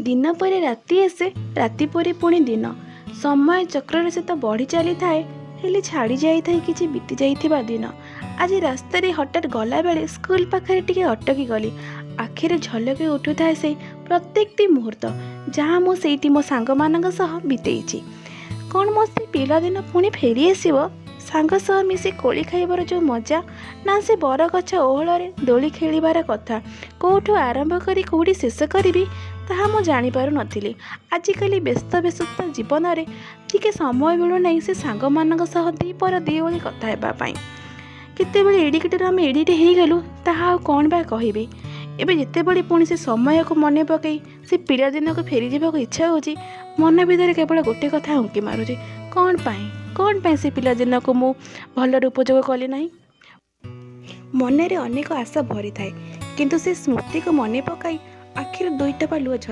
ଦିନ ପରେ ରାତି ଆସେ, ରାତି ପରେ ପୁଣି ଦିନ। ସମୟ ଚକ୍ରରେ ସେ ତ ବଢ଼ି ଚାଲିଥାଏ, ହେଲେ ଛାଡ଼ି ଯାଇଥାଏ କିଛି ବିତି ଯାଇଥିବା ଦିନ। ଆଜି ରାସ୍ତାରେ ହଠାତ୍ ଗଲାବେଳେ ସ୍କୁଲ ପାଖରେ ଟିକେ ଅଟକି ଗଲି। ଆଖିରେ ଝଲକି ଉଠୁଥାଏ ସେଇ ପ୍ରତ୍ୟେକଟି ମୁହୂର୍ତ୍ତ, ଯାହା ମୁଁ ସେଇଠି ମୋ ସାଙ୍ଗମାନଙ୍କ ସହ ବିତେଇଛି। କ'ଣ ମୋ ସେ ପିଲାଦିନ ପୁଣି ଫେରିଆସିବ? ସାଙ୍ଗ ସହ ମିଶି କୋଳି ଖାଇବାର ଯେଉଁ ମଜା ନା ସେ ବରଗଛ ଓହଳରେ ଦୋଳି ଖେଳିବାର କଥା, କେଉଁଠୁ ଆରମ୍ଭ କରି କେଉଁଠି ଶେଷ କରିବି ତାହା ମୁଁ ଜାଣିପାରୁନଥିଲି। ଆଜିକାଲି ବ୍ୟସ୍ତ ବ୍ୟସ୍ତତା ଜୀବନରେ ଟିକେ ସମୟ ମିଳୁନାହିଁ ସେ ସାଙ୍ଗମାନଙ୍କ ସହ ଦ୍ୱିପହର ଦି ଓଳି କଥା ହେବା ପାଇଁ। କେତେବେଳେ ଏଡ଼ିକିଟିରୁ ଆମେ ଏଡ଼ିଟେ ହେଇଗଲୁ, ତାହା ଆଉ କ'ଣ ବା କହିବି। ଏବେ ଯେତେବେଳେ ପୁଣି ସେ ସମୟକୁ ମନେ ପକାଇ ସେ ପିଲାଦିନକୁ ଫେରିଯିବାକୁ ଇଚ୍ଛା ହେଉଛି, ମନ ଭିତରେ କେବଳ ଗୋଟେ କଥା ଉଙ୍କି ମାରୁଛି, କ'ଣ ପାଇଁ ସେ ପିଲାଦିନକୁ ମୁଁ ଭଲରେ ଉପଯୋଗ କଲି ନାହିଁ? ମନରେ ଅନେକ ଆଶା ଭରିଥାଏ, କିନ୍ତୁ ସେ ସ୍ମୃତିକୁ ମନେ ପକାଇ ଆଖିରୁ ଦୁଇ ଟୋପା ଲୁହ ଝରି